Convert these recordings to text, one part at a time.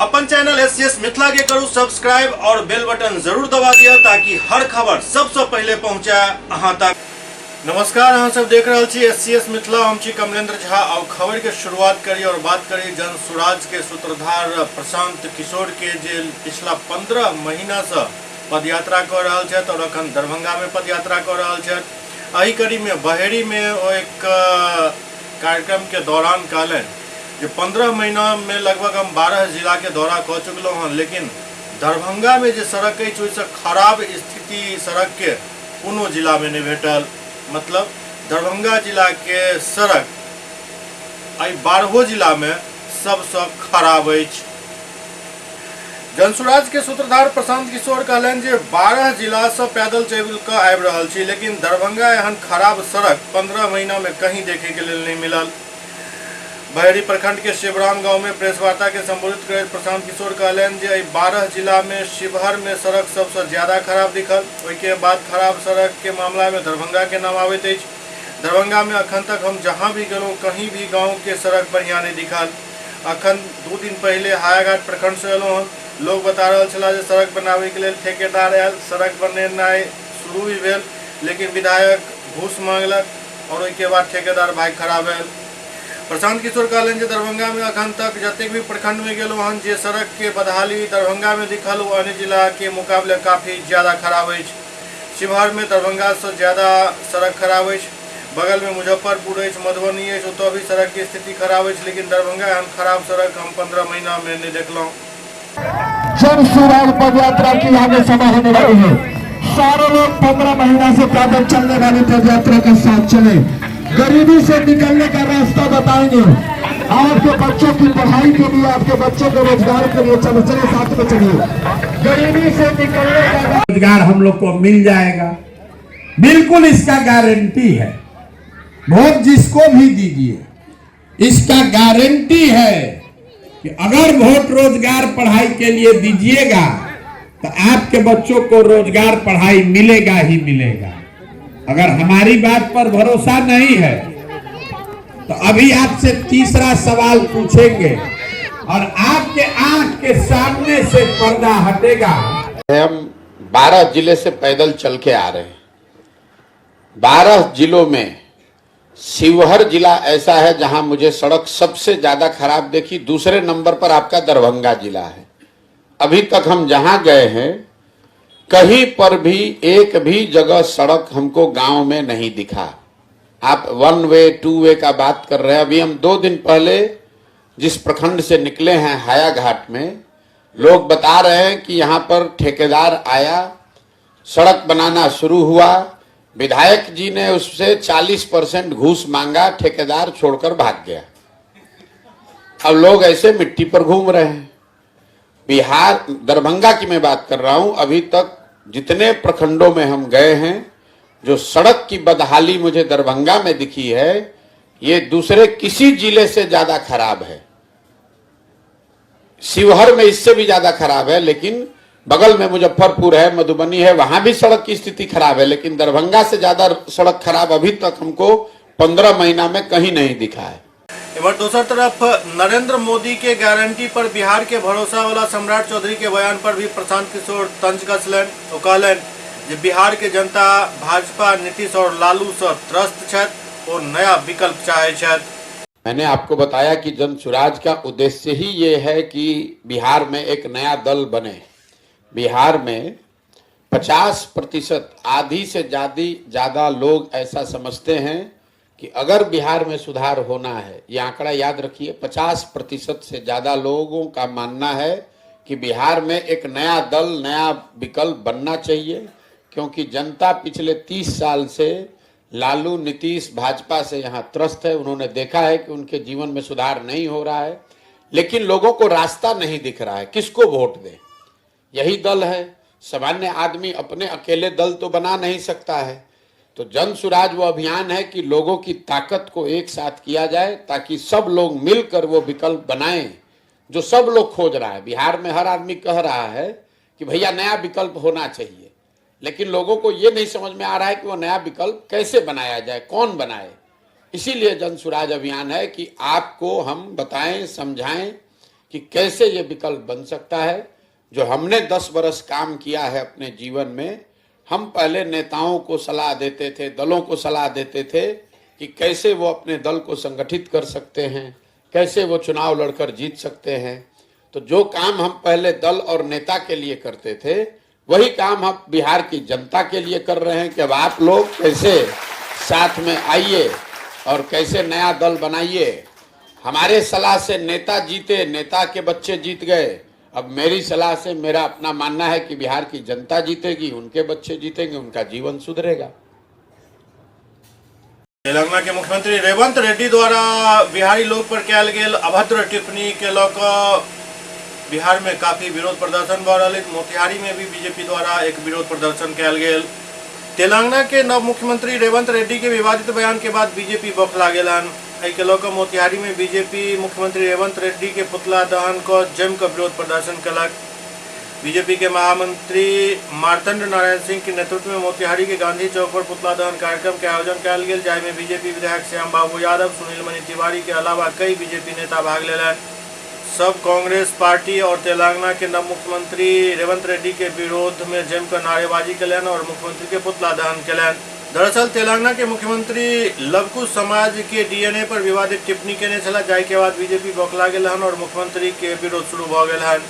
अपन channel S Mithila के करू सब्सक्राइब और बेल बटन जरूर दबा दिया ताकि हर खबर सबसे पहले पहुंचे अहां तक। नमस्कार, अहाँ सब देख रहल छी एस सी एस मिथिला, हम छी कमलेंद्र झा। और खबर के शुरुआत करी और बात करी जन सुराज के सूत्रधार प्रशांत किशोर के, जे पिछला 15 महीना से पदयात्रा कर रहल छथि और अखन दरभंगा में पदयात्रा कर रहल छथि। एही कड़ी में बहेड़ी में ओ एक कार्यक्रम के दौरान कहलनि जे 15 महीना में लगभग हम 12 जिला के दौरा कऽ चुकलहुँ हँ, लेकिन दरभंगा में जे सड़क अछि ओहिसँ खराब स्थिति सड़क के कोनो जिला में नहीं भेटल। मतलब दरभंगा जिला के सड़क एहि 12 जिला में सबसँ खराब अछि। जनसुराज के सूत्रधार प्रशांत किशोर कहलनि जे 12 जिला से पैदल चलि कऽ आबि रहल छी, लेकिन दरभंगा एहन खराब सड़क 15 महीना में कहीं देखे के लेल नहीं मिलल। बहेड़ी प्रखंड के शिवराम गांव में प्रेस वार्ता के संबोधित करैत प्रशांत किशोर कहलनि जे एहि 12 जिला में शिवहर में सड़क सबसे ज्यादा खराब दिखल। ओहिके बाद खराब सड़क के मामला में दरभंगा के नाम आबैत अछि। दरभंगा में अखन तक हम जहां भी गेलहुँ कहीं भी गांव के सड़क बढ़िया नहीं दिखल। अखन 2 दिन पहले हायाघाट प्रखंड से एलहुँ हन, लोग बता रहल छलाह जे सड़क बनाबे के लेल ठेकेदार आयल, सड़क बनेनाइ शुरू भी भेल, लेकिन विधायक घूस मांगलक और ओहिके बाद ठेकेदार भाग खड़ा भेल। प्रशांत किशोर कहलनि जे दरभंगा में अखन तक जतेक भी प्रखंड में गेलहुँ हन, जे सड़क के बदहाली दरभंगा में दिखल ओ अन्य जिला के मुकाबले काफी ज्यादा खराब अछि। शिवहर में दरभंगा से ज्यादा सड़क खराब अछि। बगल में मुजफ्फरपुर अछि, मधुबनी अछि, ओतऽ भी सड़क के स्थिति खराब अछि, लेकिन दरभंगा एहन खराब सड़क हम 15 महीना में नहीं देखलहुँ। जन सुराज पदयात्रा की आगे सभा होने वाली है। सारे लोग 15 महीना से पैदल चलने वाली पदयात्रा के साथ चले, गरीबी से निकलने का रास्ता बताएंगे। आपके बच्चों की पढ़ाई के लिए, आपके बच्चों के रोजगार के लिए चलो, चलो साथ में चलिए। गरीबी से निकलने का रोजगार हम लोग को मिल जाएगा, बिल्कुल इसका गारंटी है। वोट जिसको भी दीजिए, इसका गारंटी है कि अगर वोट रोजगार पढ़ाई के लिए दीजिएगा तो आपके बच्चों को रोजगार पढ़ाई मिलेगा ही मिलेगा। अगर हमारी बात पर भरोसा नहीं है तो अभी आपसे तीसरा सवाल पूछेंगे और आपके आंख के सामने से पर्दा हटेगा। हम 12 जिले से पैदल चल के आ रहे हैं। 12 जिलों में शिवहर जिला ऐसा है जहां मुझे सड़क सबसे ज्यादा खराब देखी। दूसरे नंबर पर आपका दरभंगा जिला है। अभी तक हम जहां गए हैं कहीं पर भी एक भी जगह सड़क हमको गांव में नहीं दिखा। आप 1 वे 2 वे का बात कर रहे हैं। अभी हम 2 दिन पहले जिस प्रखंड से निकले हैं हायाघाट में, लोग बता रहे हैं कि यहाँ पर ठेकेदार आया, सड़क बनाना शुरू हुआ, विधायक जी ने उससे 40% घूस मांगा, ठेकेदार छोड़कर भाग गया। अब लोग ऐसे मिट्टी पर घूम रहे हैं। बिहार दरभंगा की मैं बात कर रहा हूं, अभी तक जितने प्रखंडों में हम गए हैं, जो सड़क की बदहाली मुझे दरभंगा में दिखी है, ये दूसरे किसी जिले से ज्यादा खराब है। शिवहर में इससे भी ज्यादा खराब है, लेकिन बगल में मुजफ्फरपुर है, मधुबनी है, वहां भी सड़क की स्थिति खराब है, लेकिन दरभंगा से ज्यादा सड़क खराब अभी तक हमको 15 महीना में कहीं नहीं दिखा है। इधर दोसर तरफ नरेंद्र मोदी के गारंटी पर बिहार के भरोसा वाला सम्राट चौधरी के बयान पर भी प्रशांत किशोर तंज कसलनि। ओ कहलनि जे बिहार के जनता भाजपा, नीतीश और लालू से त्रस्त छथि, ओ नया विकल्प चाहे छथि। मैंने आपको बताया कि जन सुराज का उद्देश्य ही ये है कि बिहार में एक नया दल बने। बिहार में 50%, आधी से ज्यादा लोग ऐसा समझते हैं कि अगर बिहार में सुधार होना है, ये आंकड़ा याद रखिए, 50% से ज्यादा लोगों का मानना है कि बिहार में एक नया दल, नया विकल्प बनना चाहिए, क्योंकि जनता पिछले 30 साल से लालू, नीतीश, भाजपा से यहाँ त्रस्त है। उन्होंने देखा है कि उनके जीवन में सुधार नहीं हो रहा है, लेकिन लोगों को रास्ता नहीं दिख रहा है, किसको वोट दें। यही दल है। सामान्य आदमी अपने अकेले दल तो बना नहीं सकता है। तो जन सुराज वो अभियान है कि लोगों की ताकत को एक साथ किया जाए, ताकि सब लोग मिलकर वो विकल्प बनाएं जो सब लोग खोज रहा है। बिहार में हर आदमी कह रहा है कि भैया नया विकल्प होना चाहिए, लेकिन लोगों को ये नहीं समझ में आ रहा है कि वो नया विकल्प कैसे बनाया जाए, कौन बनाए। इसीलिए जन सुराज अभियान है कि आपको हम बताएं, समझाएं कि कैसे ये विकल्प बन सकता है। जो हमने 10 बरस काम किया है अपने जीवन में, हम पहले नेताओं को सलाह देते थे, दलों को सलाह देते थे कि कैसे वो अपने दल को संगठित कर सकते हैं, कैसे वो चुनाव लड़कर जीत सकते हैं। तो जो काम हम पहले दल और नेता के लिए करते थे, वही काम हम बिहार की जनता के लिए कर रहे हैं कि अब आप लोग कैसे साथ में आइए और कैसे नया दल बनाइए। हमारे सलाह से नेता जीते, नेता के बच्चे जीत गए। अब मेरी सलाह से मेरा अपना मानना है कि बिहार की जनता जीतेगी, उनके बच्चे जीतेंगे, उनका जीवन सुधरेगा। तेलंगाना के मुख्यमंत्री रेवंत रेड्डी द्वारा बिहारी लोग पर कयल गेल अभद्र टिप्पणी के लऽ कऽ बिहार में काफी विरोध प्रदर्शन भऽ रहल अछि। मोतिहारी में भी बीजेपी द्वारा एक विरोध प्रदर्शन कयल गेल। तेलंगाना के नव मुख्यमंत्री रेवंत रेड्डी के विवादित बयान के बाद बीजेपी बौखला गेल हन। एहि के लऽ कऽ मोतिहारी में बीजेपी मुख्यमंत्री रेवंत रेड्डी के पुतला दहन कऽ जमि कऽ विरोध प्रदर्शन केलक। बीजेपी के महामंत्री मार्तंड नारायण सिंह के नेतृत्व में मोतिहारी के गांधी चौक पर पुतला दहन कार्यक्रम के आयोजन कयल गेल, जाहि में बीजेपी विधायक श्याम बाबू यादव, सुनील मणि तिवारी के अलावा कई बीजेपी नेता भाग लेलनि। सब कांग्रेस पार्टी और तेलंगाना के नव मुख्यमंत्री रेवंत रेड्डी के विरोध में जमकर नारेबाजी केलनि और मुख्यमंत्री के पुतला दहन केलनि। दरअसल तेलंगाना के मुख्यमंत्री लवकुश समाज के डीएनए पर विवादित टिप्पणी केने छलाह, जाहि के बाद बीजेपी बौखला गेल हन और मुख्यमंत्री के विरोध शुरू भऽ गेल हन।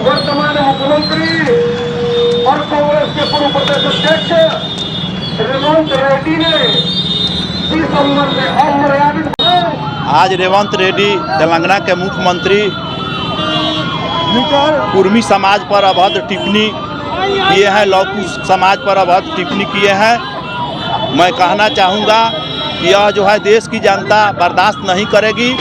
वर्तमान मुख्यमंत्री और कांग्रेस के पूर्व प्रदेश अध्यक्ष रेवंत रेड्डी ने इस संबंध में अमर्यादित आज रेवंत रेड्डी तेलंगाना के मुख्यमंत्री कुर्मी समाज पर अभद्र टिप्पणी किए हैं, लवकुश समाज पर अभद्र टिप्पणी किए हैं। मैं कहना चाहूँगा कि यह जो है देश की जनता बर्दाश्त नहीं करेगी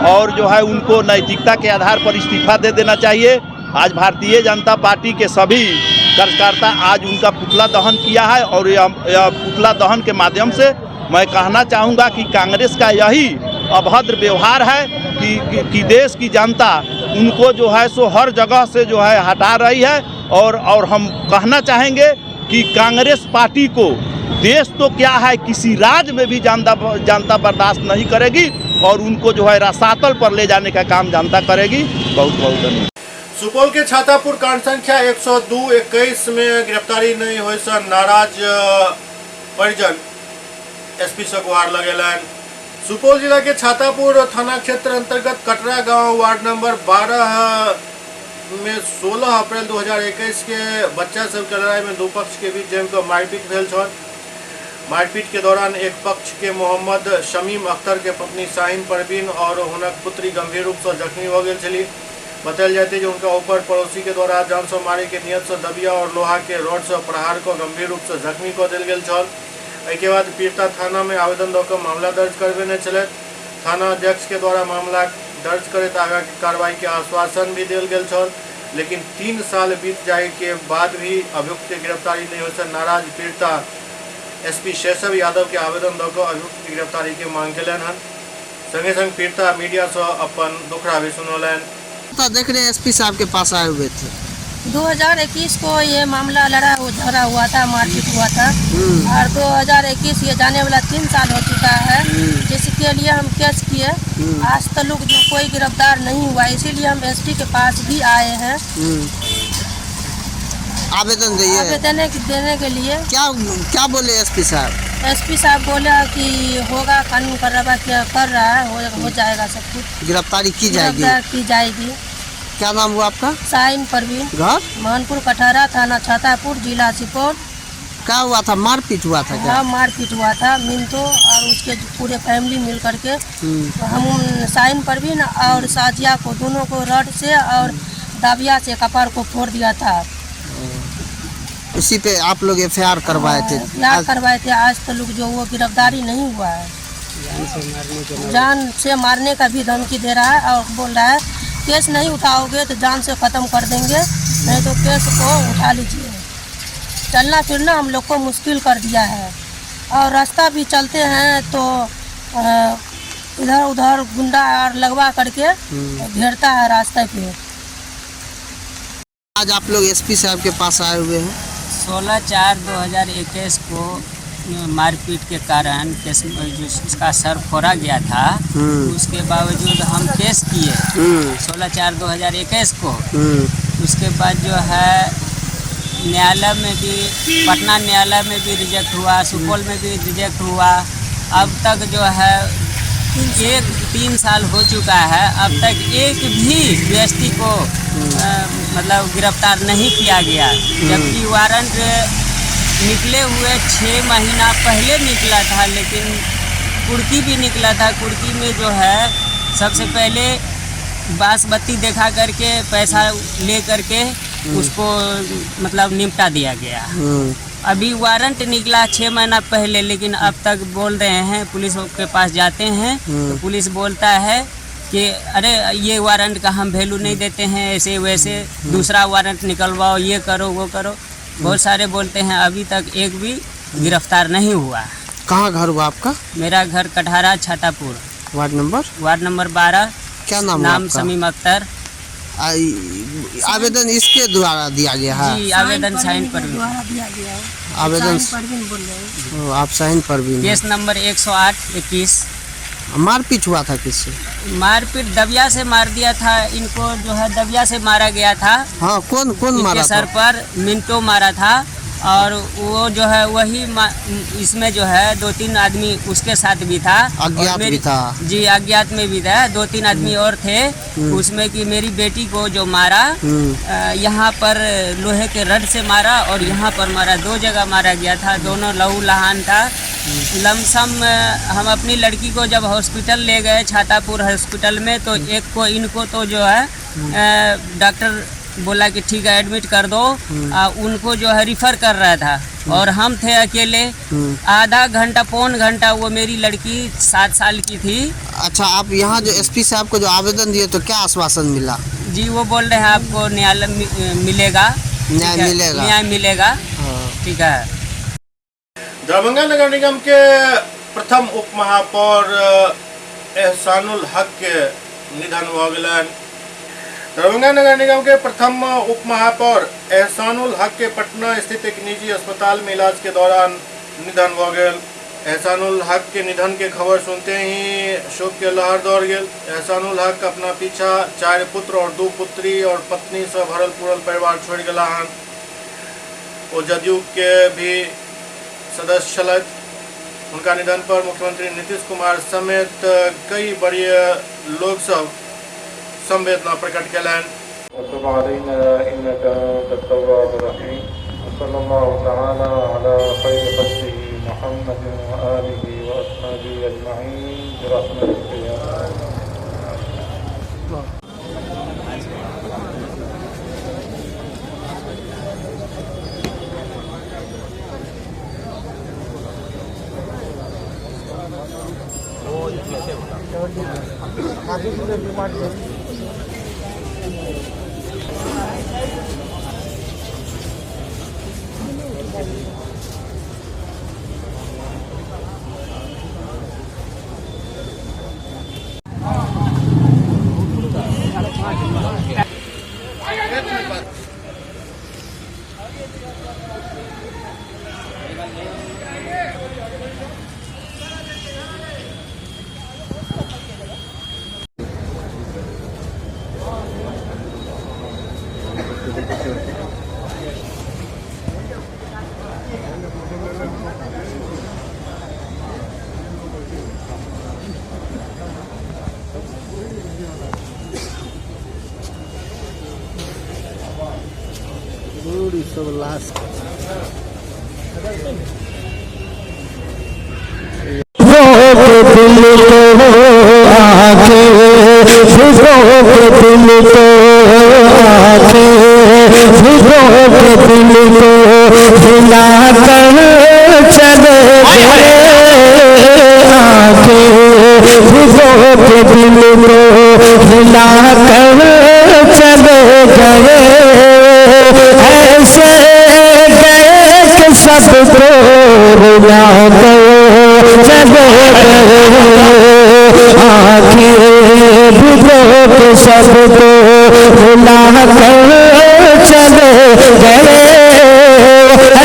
और जो है उनको नैतिकता के आधार पर इस्तीफा दे देना चाहिए। आज भारतीय जनता पार्टी के सभी कार्यकर्ता आज उनका पुतला दहन किया है और यह पुतला दहन के माध्यम से मैं कहना चाहूँगा कि कांग्रेस का यही अभद्र व्यवहार है कि देश की जनता उनको जो है सो हर जगह से जो है हटा रही है। और हम कहना चाहेंगे कि कांग्रेस पार्टी को देश तो क्या है, किसी राज्य में भी जनता बर्दाश्त नहीं करेगी और उनको जो है रसातल पर ले जाने का काम जनता करेगी। बहुत बहुत धन्यवाद। सुपौल के छातापुर कांड संख्या 102/21 में गिरफ्तारी नहीं होय से नाराज परिजन एसपी से गुहार लगेलनि। सुपौल जिला के छातापुर थाना क्षेत्र अंतर्गत कटरा गांव वार्ड नंबर 12 में 16 अप्रैल 2021 के बच्चा सबके लड़ाई में दू पक्ष के बीच जमि कऽ मारिपीट भेल छल। मारपीट के दौरान एक पक्ष के मोहम्मद शमीम अख्तर के पत्नी शाहीन परवीन और हुनक पुत्री गंभीर रूप से जख्मी हो गेल छली। बतायल जाइत जे उनका ऊपर पड़ोसी के द्वारा जान से मारे के नियत से दबिया और लोहा के रॉड से प्रहार कऽ गंभीर रूप से जख्मी कऽ देल गेल छल। एहिके बाद पीड़िता थाना में आवेदन दऽ कऽ मामला दर्ज करबेने छलथि। थाना अध्यक्ष के द्वारा मामला दर्ज करैत आगाँ के कार्रवाई के आश्वासन भी देल गेल छल, लेकिन 3 साल बीत जाए के बाद भी अभियुक्त के गिरफ्तारी नहीं होय से नाराज पीड़िता एसपी शैशव यादव के आवेदन दऽ कऽ अभियुक्त के गिरफ्तारी के मांग केलनि हन। संगे संग पीड़िता मीडिया से अपन दुखड़ा भी सुनौलनि। तो देख रहे हैं एसपी साहब के पास आए हुए थे। 2021 को ये मामला लड़ा झगड़ा हुआ था, मारपीट हुआ था और 2021 ये जाने वाला 3 साल हो चुका है, जिसके लिए हम केस किए। आज तक लोग जो कोई गिरफ्तार नहीं हुआ, इसीलिए हम एसपी के पास भी आए हैं। आवेदन दिए आवेदन देने के लिए। क्या क्या बोले एसपी साहब? एसपी साहब बोले कि होगा, कानून कार्रवाई कर रहा है, हो जाएगा सब कुछ, गिरफ्तारी की जाएगी, गिरफ्तार की जाएगी। क्या नाम हुआ आपका? साइन परवीन। घर? मोहनपुर कटहरा, थाना छातापुर, जिला सुपौल। क्या हुआ था? मारपीट हुआ था क्या? हाँ, मारपीट हुआ था। मिंटो और उसके पूरे फैमिली मिल करके हम साइन परवीन और साजिया को दोनों को रड से और दाबिया से कपार को फोड़ दिया था। इसी पे आप लोग एफआईआर करवाए थे? एफआईआर करवाए थे। आज तक जो वो गिरफ्तारी नहीं हुआ है। जान से मारने का भी धमकी दे रहा है और बोल रहा है केस नहीं उठाओगे तो जान से ख़त्म कर देंगे, नहीं तो केस को उठा लीजिए। चलना फिरना हम लोग को मुश्किल कर दिया है और रास्ता भी चलते हैं तो इधर उधर गुंडा और लगवा करके घेरता है रास्ते पे। आज आप लोग एसपी साहब के पास आए हुए हैं। 16/4/2021 को मारपीट के कारण केस जो उसका सर फोड़ा गया था, उसके बावजूद हम केस किए 16/4/2021 को। उसके बाद जो है न्यायालय में भी, पटना न्यायालय में भी रिजेक्ट हुआ, सुपौल में भी रिजेक्ट हुआ। अब तक जो है 3 साल हो चुका है, अब तक एक भी व्यक्ति को मतलब गिरफ्तार नहीं किया गया, जबकि वारंट निकले हुए 6 महीना पहले निकला था। लेकिन कुर्की भी निकला था। कुर्की में जो है सबसे पहले बासमती देखा करके पैसा ले करके उसको मतलब निपटा दिया गया। अभी वारंट निकला 6 महीना पहले, लेकिन अब तक बोल रहे हैं, पुलिस के पास जाते हैं तो पुलिस बोलता है कि अरे ये वारंट का हम वैल्यू नहीं देते हैं, ऐसे वैसे दूसरा वारंट निकलवाओ, ये करो वो करो, बहुत सारे बोलते हैं। अभी तक एक भी गिरफ्तार नहीं हुआ। कहाँ घर हुआ आपका? मेरा घर Kathara Chhatapur, ward number? Ward number 12। क्या नाम है नाम आपका? शमीम अख्तर। आवेदन इसके द्वारा दिया गया है? जी, आवेदन साइन पर द्वारा दिया गया है। आवेदन परवीन बोल रहे हैं। आप साइन परवीन। केस नंबर 108/21। मारपीट हुआ था किससे? मारपीट दबिया से मार दिया था इनको, जो है दबिया से मारा गया था। हाँ, कौन कौन मारा इनके सर था? पर मिंटो मारा था और वो जो है वही इसमें जो है 2-3 आदमी उसके साथ भी था। अज्ञात भी था। जी, अज्ञात में भी था, 2-3 आदमी और थे उसमें। कि मेरी बेटी को जो मारा, यहाँ पर लोहे के रड से मारा और यहाँ पर मारा, 2 जगह मारा गया था, दोनों लहू लहान था। लमसम हम अपनी लड़की को जब हॉस्पिटल ले गए छातापुर हॉस्पिटल में, तो एक को इनको तो जो है डॉक्टर बोला कि ठीक है एडमिट कर दो, उनको जो है रिफ़र कर रहा था और हम थे अकेले। आधा घंटा 0.75 घंटा वो मेरी लड़की 7 साल की थी। अच्छा, आप यहाँ जो एसपी साहब को जो आवेदन दिए तो क्या आश्वासन मिला? जी, वो बोल रहे हैं आपको न्यायालय मिलेगा, न्याय मिलेगा, न्याय मिलेगा। ठीक है। दरभंगा नगर निगम के प्रथम उप महापौर एहसानुल हक के निधन भऽ गेलनि। दरभंगा नगर निगम के प्रथम उप महापौर एहसानुल हक के पटना स्थित एक निजी अस्पताल में इलाज के दौरान निधन भऽ गेल। एहसानुल हक के निधन के खबर सुनते ही शोक के लहर दौड़ गेल। एहसानुल हक अपना पीछा 4 पुत्र और 2 पुत्री और पत्नी से भरल पूरल परिवार छोड़ गेला हन। ओ जदयू के भी सदस्य छलथि। उनका निधन पर मुख्यमंत्री नीतीश कुमार समेत कई वरीय लोग सब संवेदना प्रकट कयलनि। सब लाश। सबको भुला कर चले गए,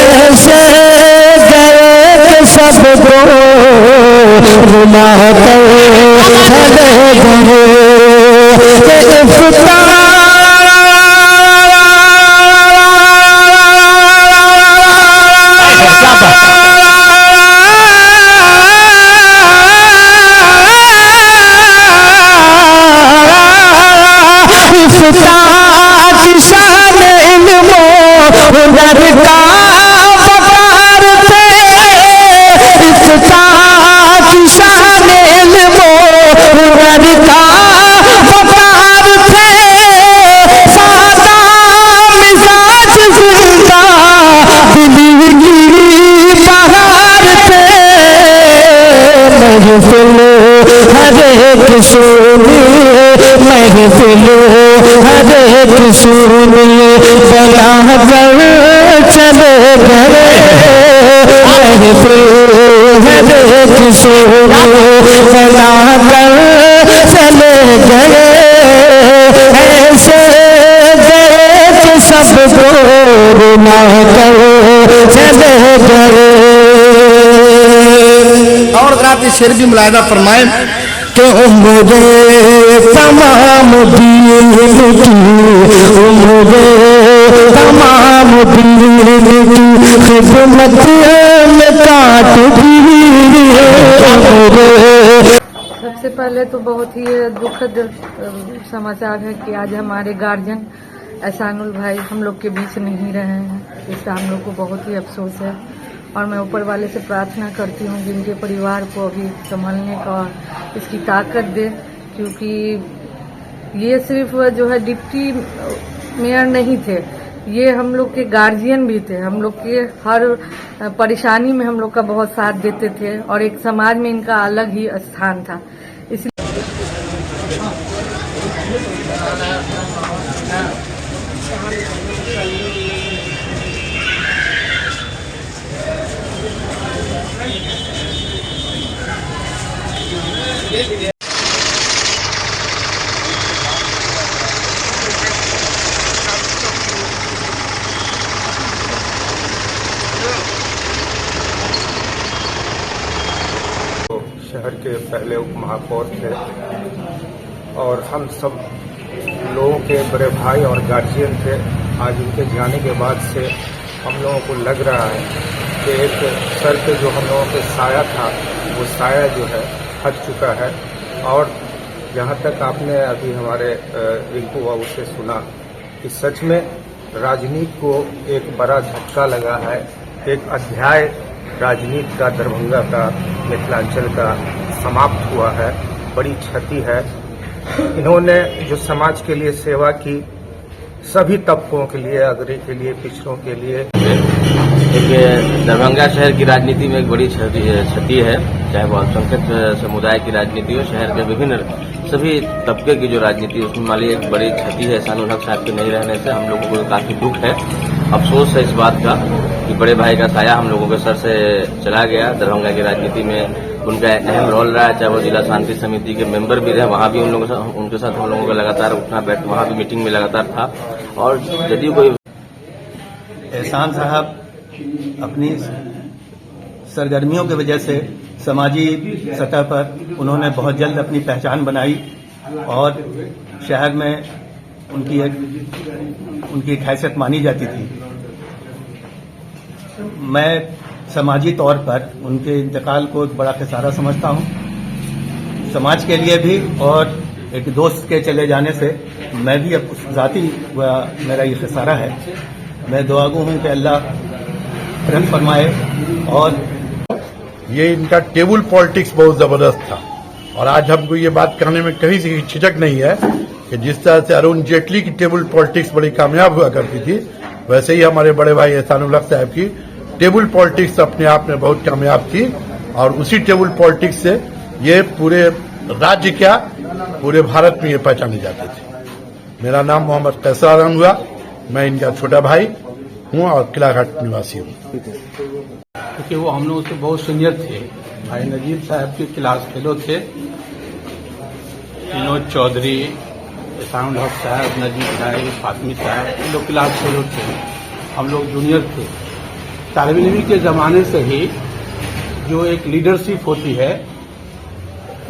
ऐसे गए कि सबको भुला कर चले गए। महफिल हर एक सुनी बना कर चले गए, महफिल हर एक सुनी बना कर चले गए, ऐसे गए कि सबको रुला कर चले गए। और रात शेर भी मुलायदा फरमाए कि उम्रे तमाम दीन की, उम्रे तमाम दीन की खिदमत में काट दी। सबसे पहले तो बहुत ही दुखद समाचार है कि आज हमारे गार्जियन एहसानुल भाई हम लोग के बीच नहीं रहे हैं। इसका हम लोग को बहुत ही अफसोस है और मैं ऊपर वाले से प्रार्थना करती हूँ कि इनके परिवार को अभी संभलने का और इसकी ताकत दे, क्योंकि ये सिर्फ जो है डिप्टी मेयर नहीं थे, ये हम लोग के गार्जियन भी थे। हम लोग के हर परेशानी में हम लोग का बहुत साथ देते थे और एक समाज में इनका अलग ही स्थान था। इसलिए शहर के पहले उप महापौर थे और हम सब लोगों के बड़े भाई और गार्जियन थे। आज उनके जाने के बाद से हम लोगों को लग रहा है कि एक सर पे जो हम लोगों के साया था वो साया जो है हट चुका है। और जहाँ तक आपने अभी हमारे रिंकू बाबू से सुना कि सच में राजनीति को एक बड़ा झटका लगा है, एक अध्याय राजनीति का, दरभंगा का, मिथिलांचल का समाप्त हुआ है। बड़ी क्षति है। इन्होंने जो समाज के लिए सेवा की, सभी तबकों के लिए, अगरे के लिए, पिछड़ों के लिए। एक दरभंगा शहर की राजनीति में एक बड़ी क्षति है, चाहे वो अल्पसंख्यक समुदाय की राजनीति हो, शहर के विभिन्न सभी तबके की जो राजनीति है उसमें माली एक बड़ी क्षति है। एहसानुल हक साहब के नहीं रहने से हम लोगों को काफी दुख है, अफसोस है इस बात का कि बड़े भाई का साया हम लोगों के सर से चला गया। दरभंगा की राजनीति में उनका अहम रोल रहा है, चाहे वो जिला शांति समिति के मेंबर भी रहे, वहाँ भी उन लोगों के उनके साथ हम लोगों का लगातार उठना बैठ, वहाँ भी मीटिंग में लगातार था। और यदि कोई एहसान साहब अपनी सरगर्मियों की वजह से समाजी सतह पर उन्होंने बहुत जल्द अपनी पहचान बनाई और शहर में उनकी एक हैसियत मानी जाती थी। मैं समाजी तौर पर उनके इंतकाल को एक बड़ा खसारा समझता हूं, समाज के लिए भी, और एक दोस्त के चले जाने से मैं भी अब ज़ाती मेरा ये खसारा है। मैं दुआगो हूँ कि अल्लाह रहम फरमाए। और ये इनका टेबल पॉलिटिक्स बहुत जबरदस्त था और आज हमको ये बात कहने में कहीं से झिझक नहीं है कि जिस तरह से अरुण जेटली की टेबल पॉलिटिक्स बड़ी कामयाब हुआ करती थी, वैसे ही हमारे बड़े भाई एहसानुल हक साहब की टेबल पॉलिटिक्स अपने आप में बहुत कामयाब थी और उसी टेबल पॉलिटिक्स से ये पूरे राज्य क्या पूरे भारत में ये पहचाने जाते थे। मेरा नाम मोहम्मद कैसर आलम हुआ, मैं इनका छोटा भाई हूँ और किलाघाट निवासी हूँ। क्योंकि वो हम लोग से बहुत सीनियर थे, भाई नजीब साहब के क्लास फेलो थे। विनोद चौधरी, एहसानुल हक साहब, नजीब भाई, फातमी साहब, ये लोग क्लास फेलो थे, हम लोग जूनियर थे। तालिब इल्मी के ज़माने से ही जो एक लीडरशिप होती है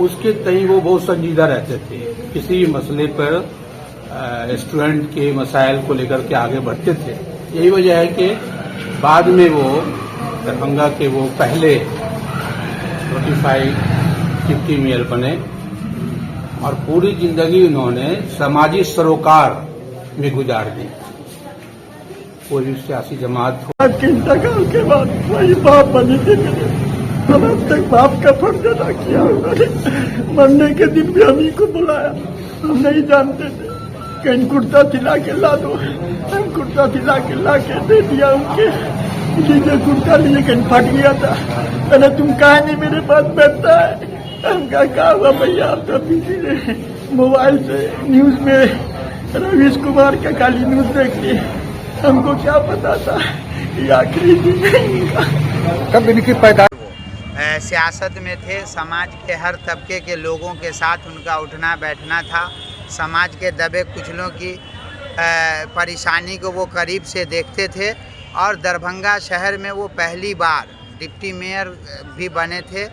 उसके तई वो बहुत संजीदा रहते थे। किसी भी मसले पर स्टूडेंट के मसाइल को लेकर के आगे बढ़ते थे। यही वजह है कि बाद में वो दरभंगा के वो पहले नोटिफाइड डिप्टी मेयर बने और पूरी जिंदगी उन्होंने समाजी सरोकार में गुजार दी। कोई भी सियासी जमात हो। आपके इंतकाल के बाद वही बाप बने थे मेरे। हम अब तक बाप का फर्ज अदा किया उन्होंने। मरने के दिन भी हम ही को बुलाया, हम नहीं जानते थे। कहीं कुर्ता सिला के ला दो, हम कुर्ता सिला के ला के दे दिया उनके। लीजिए कुर्ता लीजिए, कहीं फट गया था। मैंने तुम कहा नहीं मेरे पास बैठता है। हम कहा क्या हुआ भैया, आप तो बिजी रहे मोबाइल से न्यूज में रवीश कुमार का काली न्यूज देख ली। हमको क्या पता था ये आखिरी दिन है इनका। कब इनकी पैदा सियासत में थे, समाज के हर तबके के लोगों के साथ उनका उठना बैठना था। समाज के दबे कुचलों की परेशानी को वो करीब से देखते थे और दरभंगा शहर में वो पहली बार डिप्टी मेयर भी बने थे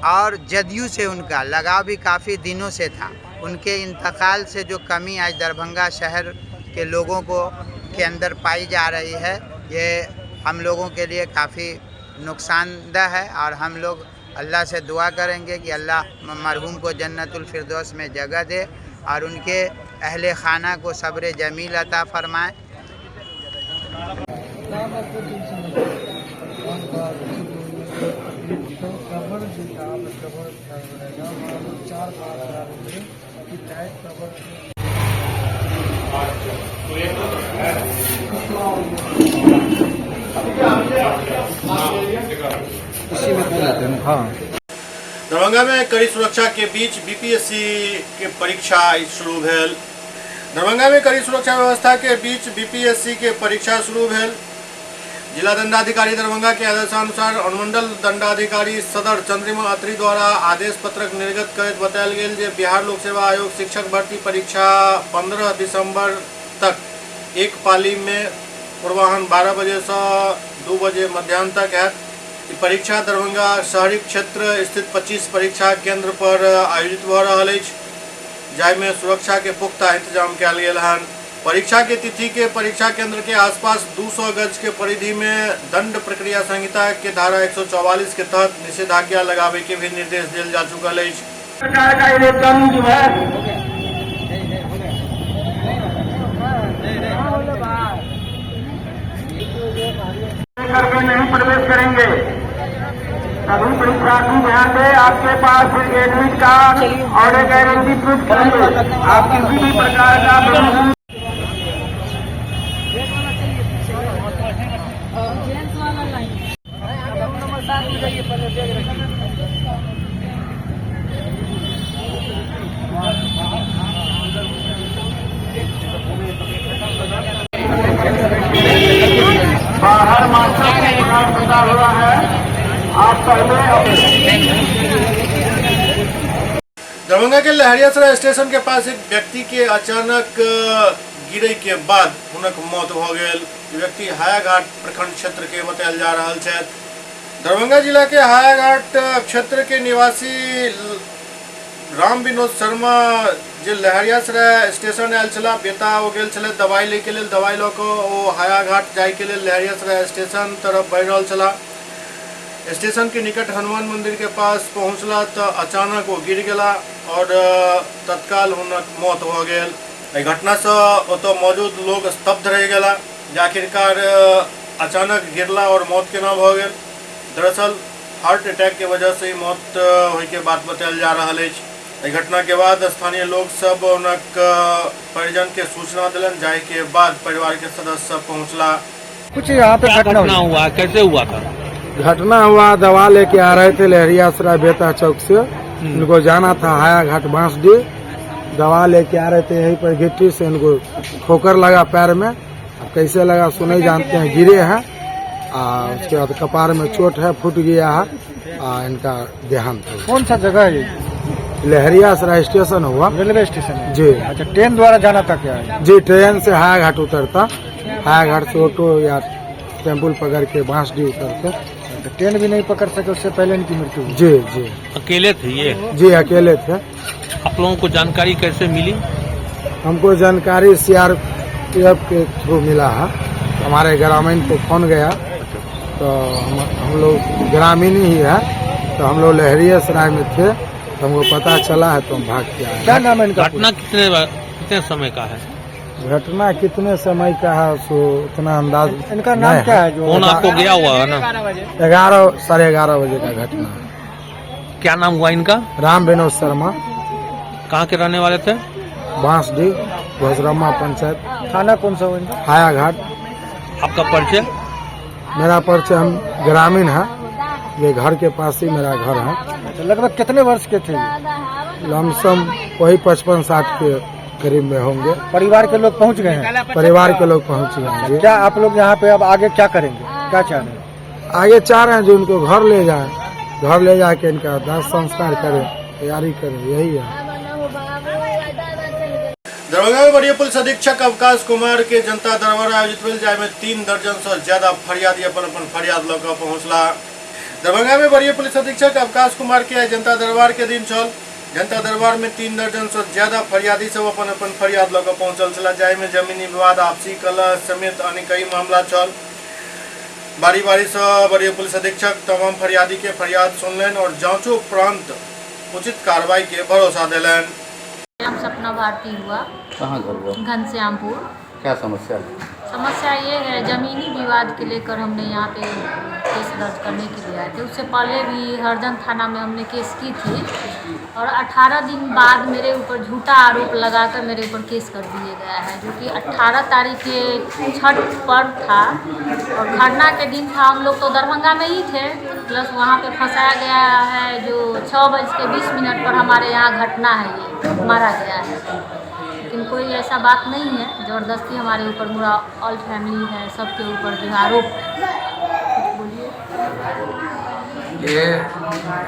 और जदयू से उनका लगाव भी काफ़ी दिनों से था। उनके इंतकाल से जो कमी आज दरभंगा शहर के लोगों को के अंदर पाई जा रही है, ये हम लोगों के लिए काफ़ी नुकसानदेह है और हम लोग अल्लाह से दुआ करेंगे कि अल्लाह मरहूम को जन्नतुल फिरदौस में जगह दे और उनके अहले खाना को सब्र जमील अता फरमाए। दरभंगा में कड़ी सुरक्षा के बीच बीपीएससी के परीक्षा शुरू भेल। दरभंगा में कड़ी सुरक्षा व्यवस्था के बीच बीपीएससी के परीक्षा शुरू भेल। जिला दंडाधिकारी दरभंगा के आदेशानुसार अनुमंडल दंडाधिकारी सदर चंद्रिमा अत्री द्वारा आदेश पत्रक निर्गत करैत बतायल गेल जे बिहार लोक सेवा आयोग शिक्षक भर्ती परीक्षा 15 दिसंबर तक एक पाली में पूर्वाह्न 12 बजे से 2 बजे मध्याह्न तक है। परीक्षा दरभंगा शहरी क्षेत्र स्थित 25 परीक्षा केंद्र पर आयोजित भ रहल अछि, जाहिमे सुरक्षा के पुख्ता इंतजाम कयल गेल हन। परीक्षा के तिथि के परीक्षा केंद्र के आसपास 200 गज के परिधि में दंड प्रक्रिया संहिता के धारा 144 के तहत निषेधाज्ञा लगावे के भी निर्देश दिल जा चुकल अछि। सरकार का ये कानून जो है करके नहीं प्रवेश करेंगे। सभी परीक्षार्थी ध्यान दें, आपके पास एडमिट कार्ड और एक आइडेंटिटी प्रूफ चाहिए। आप किसी भी प्रकार का बाहर मास्टर का बता हुआ है, आप पहले दरभंगा के लहरियासराय स्टेशन के पास एक व्यक्ति के अचानक गिरे के बाद हुनक मौत भ गेल। व्यक्ति हायाघाट प्रखंड क्षेत्र के बतायल जा रहल छथि। दरभंगा जिला के हायाघाट क्षेत्र के निवासी राम विनोद शर्मा जे लहरियासराय स्टेशन आयल छला, बेता हो गेल छलै दवाई लै के लेल, दवाई लऽ कऽ ओ हायाघाट जाय के लेल लहरियासराय स्टेशन तरफ बढ़ि रहल छला। स्टेशन के निकट हनुमान मंदिर के पास पहुँचला तऽ अचानक ओ गिर गेला और तत्काल हुनक मौत भऽ गेल। एहि घटनासँ ओतऽ मौजूद लोग स्तब्ध रहि गेला। जे आखिरकार अचानक गिरला आओर मौत केना भऽ गेल। दरअसल हार्ट अटैक के वजह से ई मौत होय के बात बतायल जा रहल अछि। एहि घटना के बाद स्थानीय लोक सब हुनक परिजन के सूचना देलनि, जाहि के बाद परिवार के सदस्य सब पहुंचला। कुछ यहाँ पे घटना घटना हुआ, कैसे हुआ था? घटना हुआ, दवा लेके आ रहे थे लहरियासराय बेता चौक से, उनको जाना था हाया घाट बांसडीह। दवा लेके आ रहे थे, यहीं पर गिट्टी से उनको ठोकर लगा पैर में। अब कैसे लगा सो नहीं जानते हैं, गिरे हैं आ उसके बाद कपार में चोट है, फूट गया है आ इनका देहांत हो गया। कौन सा जगह है ये? लहरियासराय स्टेशन हुआ, रेलवे स्टेशन है जी। अच्छा, ट्रेन द्वारा जाना था क्या है? जी, ट्रेन से हाया घाट उतरता, हाया घाट से ऑटो या टेम्पू पकड़ के बांसडीह उतरते। तो ट्रेन भी नहीं पकड़ सके, उससे पहले इनकी मृत्यु हुई। जी जी। अकेले थे ये? जी, अकेले थे। आप लोगों को जानकारी कैसे मिली? हमको जानकारी सीआरपीएफ के थ्रू मिला है। हमारे ग्रामीण को फोन गया तो हम लोग ग्रामीण ही है, तो हम लोग लहरियासराय में थे, तो हमको पता चला है तो हम भाग के आए। क्या नाम है इनका? घटना कितने समय का है? घटना कितने समय का है सो उतना अंदाज इनका नाम नहीं क्या है जो- फोन आपको गया हुआ है ना? 11 11:30 बजे का घटना है। क्या नाम हुआ इनका? राम विनोद शर्मा। कहाँ के रहने वाले थे? बांसडीह, घोसरमा पंचायत। थाना कौन सा हुआ इनका? हाया घाट। आपका परिचय? मेरा परिचय, हम ग्रामीण है, ये घर के पास ही मेरा घर है। अच्छा, लगभग कितने वर्ष के थे ये? लमसम वही 55-60 के करीब में होंगे। परिवार के लोग पहुंच गए हैं? परिवार के लोग पहुंच गए हैं जी। क्या आप लोग यहाँ पे अब आगे क्या करेंगे, क्या चाह रहे हैं? आगे चाह रहे हैं जो उनको घर ले जाए, घर ले जाके इनका दाह संस्कार करें, तैयारी करें, यही है। दरभंगा में वरीय पुलिस अधीक्षक अवकाश कुमार के जनता दरबार आयोजित भेल, जाहिमे 3 दर्जन से ज्यादा फरियादी अपन अपन फरियाद लऽ कऽ पहुंचला। दरभंगा में वरीय पुलिस अधीक्षक अवकाश कुमार के आइ जनता दरबार के दिन छल। जनता दरबार में 3 दर्जन से ज्यादा फरियादी सब अपन अपन फरियाद लऽ कऽ पहुंचल छलाह, जाहिमे जमीनी विवाद, आपसी कलह समेत अन्य कई मामला छल। बारी बारी से वरीय पुलिस अधीक्षक तमाम फरियादी के फरियाद सुनलनि और जांचोपरांत उचित कार्रवाई के भरोसा देलनि। नाम सपना भारती हुआ। कहाँ घर हुआ? घनश्यामपुर। क्या समस्या है? समस्या ये है, जमीनी विवाद के लेकर हमने यहाँ पे केस दर्ज करने के लिए आए थे। उससे पहले भी हरजन थाना में हमने केस की थी और 18 दिन बाद मेरे ऊपर झूठा आरोप लगाकर मेरे ऊपर केस कर दिए गया है, जो कि 18 तारीख के छठ पर्व था और खरना के दिन था। हम लोग तो दरभंगा में ही थे, प्लस वहाँ पे फंसाया गया है। जो 6:20 पर हमारे यहाँ घटना है, ये मारा गया है, लेकिन कोई ऐसा बात नहीं है। ज़बरदस्ती हमारे ऊपर पूरा ऑल फैमिली है, सबके ऊपर जो आरोप है। कुछ बोलिए। ये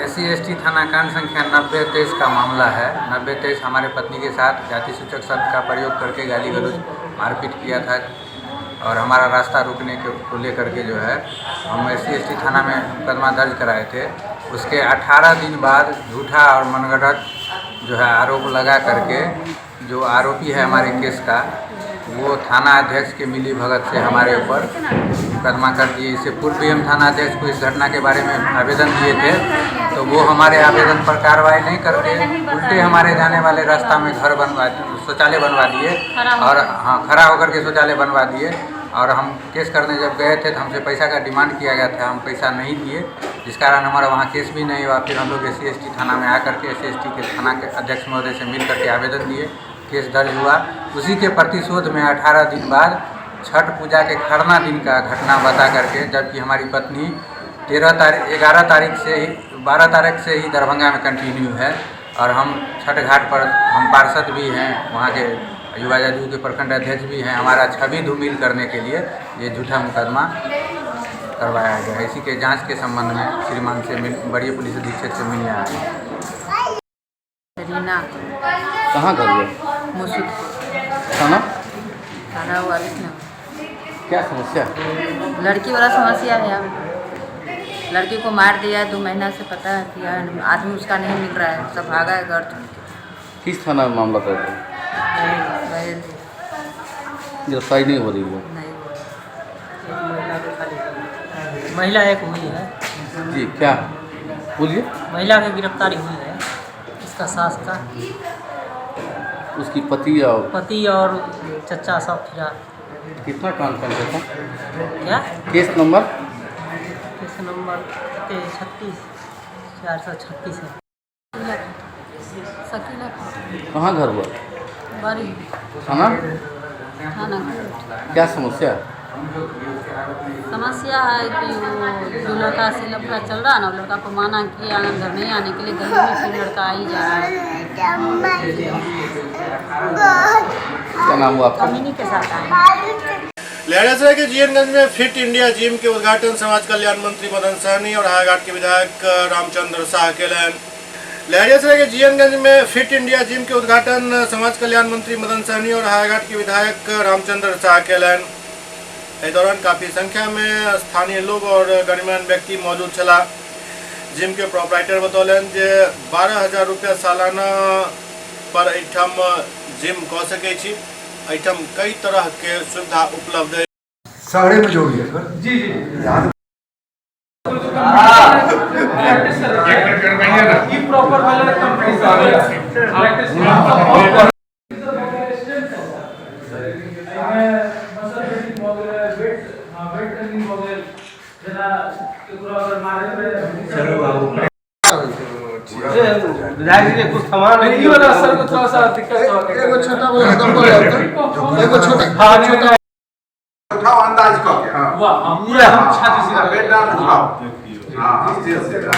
SC/ST थाना कांड संख्या 9023 का मामला है। 9023 हमारे पत्नी के साथ जाति सूचक शब्द का प्रयोग करके गाली गलौज मारपीट किया था और हमारा रास्ता रुकने के को लेकर के जो है हम SC/ST थाना में मुकदमा दर्ज कराए थे। उसके 18 दिन बाद झूठा और मनगढ़ंत जो है आरोप लगा करके जो आरोपी है हमारे केस का, वो थाना अध्यक्ष के मिली भगत से हमारे ऊपर मुकदमा कर दिए। इससे पूर्व भी हम थाना अध्यक्ष को इस घटना के बारे में आवेदन दिए थे, तो वो हमारे आवेदन पर कार्रवाई नहीं करके उल्टे हमारे जाने वाले रास्ता में घर बनवा, शौचालय बनवा दिए और हाँ, खड़ा होकर के शौचालय बनवा दिए। और हम केस करने जब गए थे तो हमसे पैसा का डिमांड किया गया था, हम पैसा नहीं दिए, जिस कारण हमारा वहाँ केस भी नहीं हुआ। फिर हम लोग SC/ST थाना में आकर के SC/ST के थाना के अध्यक्ष महोदय से मिल करके आवेदन दिए, केस दर्ज हुआ। उसी के प्रतिशोध में 18 दिन बाद छठ पूजा के खरना दिन का घटना बता करके, जबकि हमारी पत्नी 11 तारीख से ही 12 तारीख से ही दरभंगा में कंटिन्यू है और हम छठ घाट पर हम पार्षद भी हैं, वहाँ के युवा जदयू के प्रखंड अध्यक्ष भी हैं, हमारा छवि धूमिल करने के लिए ये झूठा मुकदमा करवाया गया है। इसी के जांच के संबंध में श्रीमान से वरीय पुलिस अधीक्षक से मिलने आए हैं। रीना। कहाँ घर हुआ? मुसुदपुर। थाना? थाना हुआ ना। क्या समस्या है? लड़की वाला समस्या है। अब लड़की को मार दिया है, 2 महीना से पता है कि आदमी उसका नहीं मिल रहा है, सब भागा है घर छोड़ के। किस थाना में मामला दर्ज है? गिरफ्तारी नहीं हो रही है? नहीं। महिला एक हुई है जी। क्या बोलिए? महिला की गिरफ्तारी हुई है, इसका सास का, उसकी पति और पति और चचा सब फिरा। कितना कॉन्फ्रेंस था? क्या? केस नंबर? केस नंबर 36 436 है। शकीला। कहाँ घर हुआ? बड़ी। थाना? थाना। क्या समस्या है? समस्या है कि वो जो लड़का से लफड़ा चल रहा है ना, वो लड़का को माना किया घर नहीं आने के लिए, गली में फिर लड़का आ ही जा रहा है। क्या नाम हुआ आपका? कमीनी के साथ आए। लहरियासराय के जीएनगंज में फिट इंडिया जिम के उद्घाटन समाज कल्याण मंत्री मदन सहनी और हायाघाट के विधायक रामचंद्र शाह केलनि। लहरियासराय के जीएनगंज में फिट इंडिया जिम के उद्घाटन समाज कल्याण मंत्री मदन सहनी और हायाघाट के विधायक रामचंद्र शाह केलनि। एहि दौरान काफी संख्या में स्थानीय लोग और गणमान्य व्यक्ति मौजूद छलाह। जिम के प्रोपराइटर बतौलनि जे 12,000 रुपया सालाना पर एहिठाम जिम कऽ सकै छी। एहिठाम कई तरह के सुविधा उपलब्ध है। साढ़े में जो भी है सर। जी जी। ये प्रॉपर वाला कंपनी से प्रैक्टिस। विधायक जी, कुछ सामान ये वाला सर को थोड़ा सा दिक्कत हो। एगो छोटा वाला डंबल है, एगो छोटा। हां, छोटा उठाओ अंदाज क के। हां वाह, पूरा हम छाती सीधा बेड डाउन उठाओ। हां, आस्ते आस्ते एक और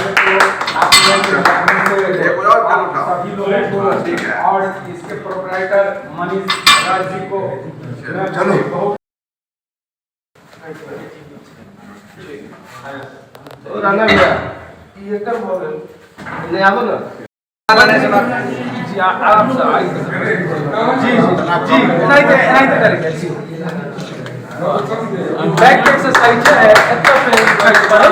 फिर उठाओ। सभी लोगों को ठीक है। और इसके प्रोपराइटर मनीष राज जी को चलो। बहुत राणा भैया, ये कर बोल नहीं आबो ना जी, आराम से आइए जी। जी जी, नहीं तो नहीं तो करेंगे जी। बैक एक्सरसाइज है एत पे बैक पर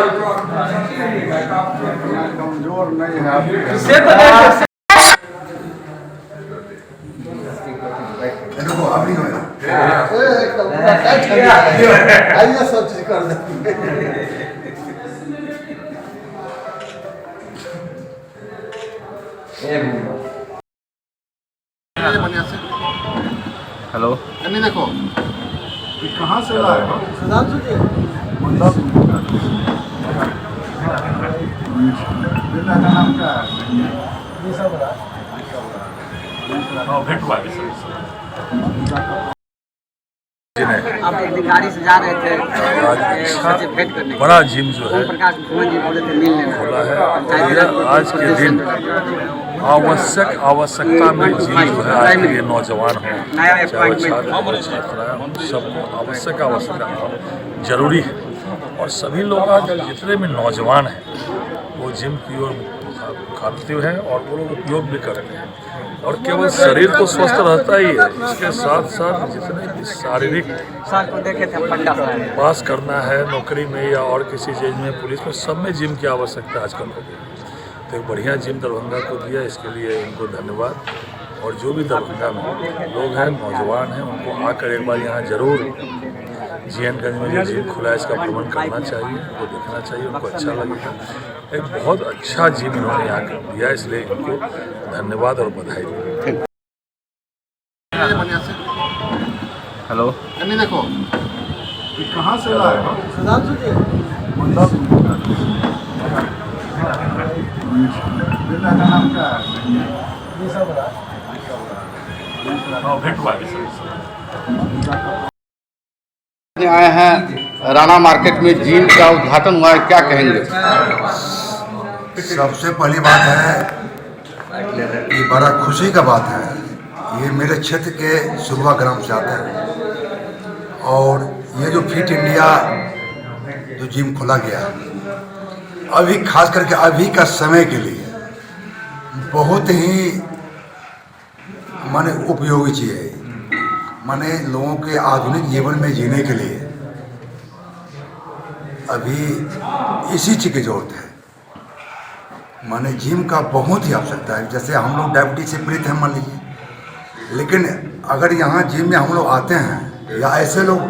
कमजोर नहीं है। से तो नहीं। रुको, अभी होगा। आइए, सब चीज कर देंगे। हेलो। नहीं देखो, ये कहाँ से लाए हो? सुधांशु जी। मतलब बेटा का नाम क्या है? भेंट हुआ। आप एक दिन गाड़ी से जा रहे थे सर से भेंट करने। बड़ा जिम जो है ओम प्रकाश भुवन जी बोले थे मिल लेना। खुला है। ये आज के दिन आवश्यक आवश्यकता में जिम जो है आज के ये नौजवान हों, नया चाहे वो अपॉइंटमेंट। छात्र हों, छात्राएं हों, सबको आवश्यक आवश्यकता जरूरी है। और सभी लोग आज जितने भी नौजवान हैं वो जिम की ओर मुखातिब हैं और वो लोग उपयोग भी करते हैं। और केवल शरीर तो स्वस्थ रहता ही है, इसके साथ साथ जितने भी शारीरिक सर को देखे थे पंडा साहब। पास करना है नौकरी में या और किसी चीज़ में, पुलिस में, सब में जिम की आवश्यकता आजकल हो गई है। तो एक बढ़िया जिम दरभंगा को दिया, इसके लिए इनको धन्यवाद। और जो भी दरभंगा में लोग हैं, नौजवान हैं, उनको आकर एक बार यहाँ ज़रूर जीएनगंज में जो जिम खुला है इसका भ्रमण करना चाहिए, उनको देखना चाहिए, उनको अच्छा लगेगा। एक बहुत अच्छा जिम इन्होंने यहाँ दिया, इसलिए इनको धन्यवाद और बधाई। हेलो। नहीं देखो, ये कहाँ से लाए हो? सुधांशु जी। मतलब बेटा का नाम क्या है? भेंट हुआ। आए हैं राणा मार्केट में जिम का उद्घाटन हुआ है, क्या कहेंगे? सबसे पहली बात है, ये बड़ा खुशी का बात है। ये मेरे क्षेत्र के सुरवा ग्राम से आता है और ये जो फिट इंडिया जो जिम खोला गया अभी, खास करके अभी का समय के लिए बहुत ही माने उपयोगी चीज़ है। माने लोगों के आधुनिक जीवन में जीने के लिए अभी इसी चीज़ की ज़रूरत है। माने जिम का बहुत ही आवश्यकता है। जैसे हम लोग डायबिटीज से पीड़ित हैं मान लीजिए, लेकिन अगर यहाँ जिम में हम लोग आते हैं या ऐसे लोग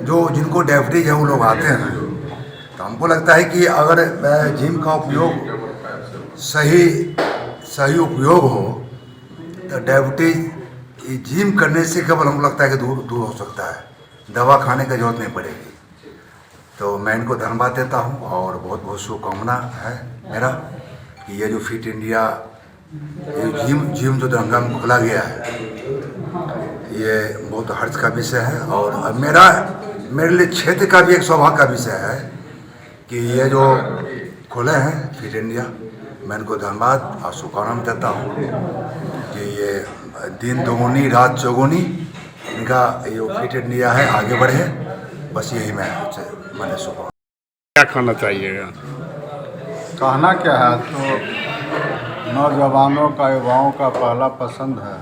जो जिनको डायबिटीज है वो लोग आते हैं, तो हमको लगता है कि अगर जिम का उपयोग सही सही उपयोग हो तो डायबिटीज जिम करने से केवल हमको लगता है कि दूर दूर हो सकता है। दवा खाने की जरूरत नहीं पड़ेगी। तो मैं इनको धन्यवाद देता हूँ और बहुत बहुत शुभकामना है मेरा कि ये जो फिट इंडिया ये जिम जो दरभंगा में खोला गया है, ये बहुत हर्ष का विषय है और अब मेरे लिए क्षेत्र का भी एक सौभाग्य का विषय है कि ये जो खोले हैं फिट इंडिया, मैं इनको धन्यवाद और शुभकामना देता हूँ कि ये दिन दोगुनी रात चौगुनी इनका ये फिट इंडिया है, आगे बढ़े। बस यही मैं मैंने शुभकामना। क्या खाना चाहिएगा? कहना क्या है, तो नौजवानों का, युवाओं का पहला पसंद है।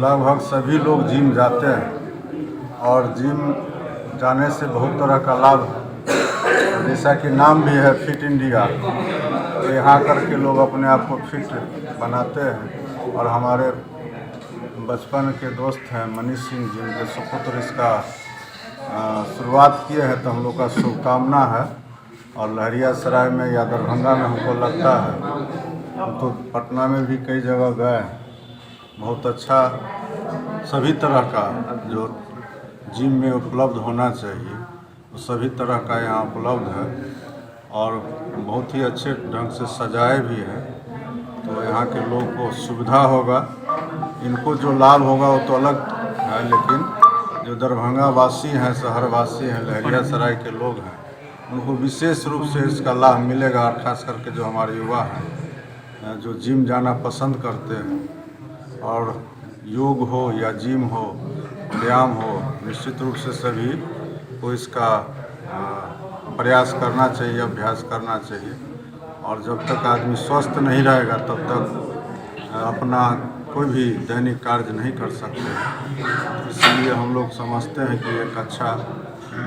लगभग सभी लोग जिम जाते हैं और जिम जाने से बहुत तरह का लाभ है, जैसा कि नाम भी है फिट इंडिया, तो यहाँ करके लोग अपने आप को फिट बनाते हैं। और हमारे बचपन के दोस्त हैं मनीष सिंह जी, उनके सुपुत्र इसका शुरुआत किए हैं, तो हम लोग का शुभकामना है। और लहरियासराय में या दरभंगा में हमको लगता है, हम तो पटना में भी कई जगह गए हैं, बहुत अच्छा सभी तरह का जो जिम में उपलब्ध होना चाहिए वो सभी तरह का यहाँ उपलब्ध है और बहुत ही अच्छे ढंग से सजाए भी है। तो यहाँ के लोगों को सुविधा होगा, इनको जो लाभ होगा वो तो अलग है, लेकिन जो दरभंगा वासी हैं, शहरवासी हैं, लहरियासराय के लोग हैं, उनको विशेष रूप से इसका लाभ मिलेगा। और ख़ास करके जो हमारे युवा हैं जो जिम जाना पसंद करते हैं, और योग हो या जिम हो, व्यायाम हो, निश्चित रूप से सभी को इसका प्रयास करना चाहिए, अभ्यास करना चाहिए। और जब तक आदमी स्वस्थ नहीं रहेगा तब तक अपना कोई भी दैनिक कार्य नहीं कर सकते। इसलिए हम लोग समझते हैं कि एक अच्छा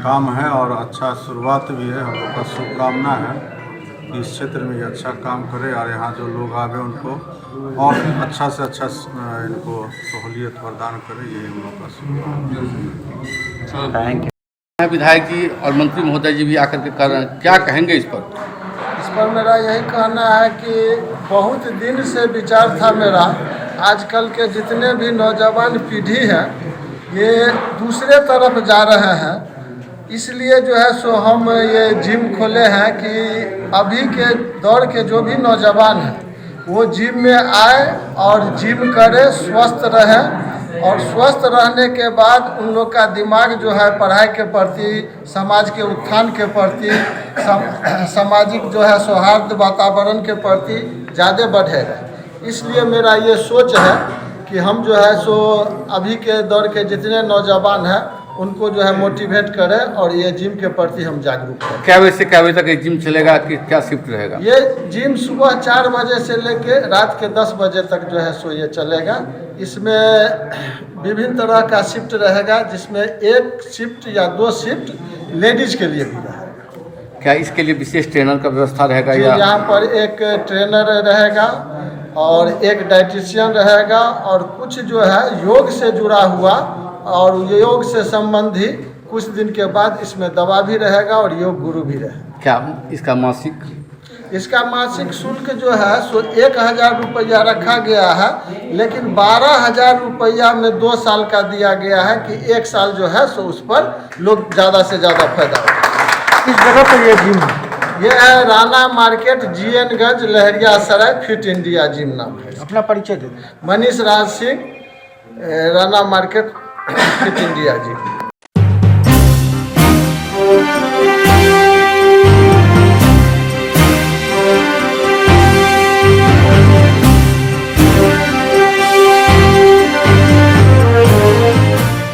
काम है और अच्छा शुरुआत भी है। हम लोग का शुभकामना है कि इस क्षेत्र में ये अच्छा काम करे और यहाँ जो लोग आवे उनको और अच्छा से अच्छा इनको सहूलियत प्रदान करे, ये हम लोग का शुभकामना। Thank you. विधायक जी और मंत्री महोदय जी भी आकर के कर रहे हैं, क्या कहेंगे इस पर? इस पर मेरा यही कहना है कि बहुत दिन से विचार था मेरा, आजकल के जितने भी नौजवान पीढ़ी है ये दूसरे तरफ जा रहे हैं, इसलिए जो है सो हम ये जिम खोले हैं कि अभी के दौर के जो भी नौजवान हैं वो जिम में आए और जिम करे, स्वस्थ रहे, और स्वस्थ रहने के बाद उन लोग का दिमाग जो है पढ़ाई के प्रति, समाज के उत्थान के प्रति, सामाजिक जो है सौहार्द वातावरण के प्रति ज़्यादा बढ़ेगा। इसलिए मेरा ये सोच है कि हम जो है सो अभी के दौर के जितने नौजवान हैं उनको जो है मोटिवेट करें और ये जिम के प्रति हम जागरूक करें। क्या बजे से क्या बजे तक ये जिम चलेगा, कि क्या शिफ्ट रहेगा? ये जिम सुबह 4 बजे से लेके रात के 10 बजे तक जो है सो ये चलेगा। इसमें विभिन्न तरह का शिफ्ट रहेगा, जिसमें एक शिफ्ट या 2 शिफ्ट लेडीज के लिए भी रहेगा। क्या इसके लिए विशेष ट्रेनर का व्यवस्था रहेगा? या यहाँ पर एक ट्रेनर रहेगा और एक डाइटिशियन रहेगा और कुछ जो है योग से जुड़ा हुआ और योग से संबंधी कुछ दिन के बाद इसमें दवा भी रहेगा और योग गुरु भी रहेगा। क्या इसका मासिक? इसका मासिक शुल्क जो है सो 1000 रुपया रखा गया है, लेकिन 12,000 रुपया में 2 साल का दिया गया है कि 1 साल जो है सो उस पर लोग ज़्यादा से ज़्यादा फायदा उठाएं। किस जगह पर यह जिम है? ये है Rana market, GN Ganj, Laheriasarai, fit India gym नाम है। अपना परिचय दे दें। Manish Raj Singh, Rana market, fit India gym.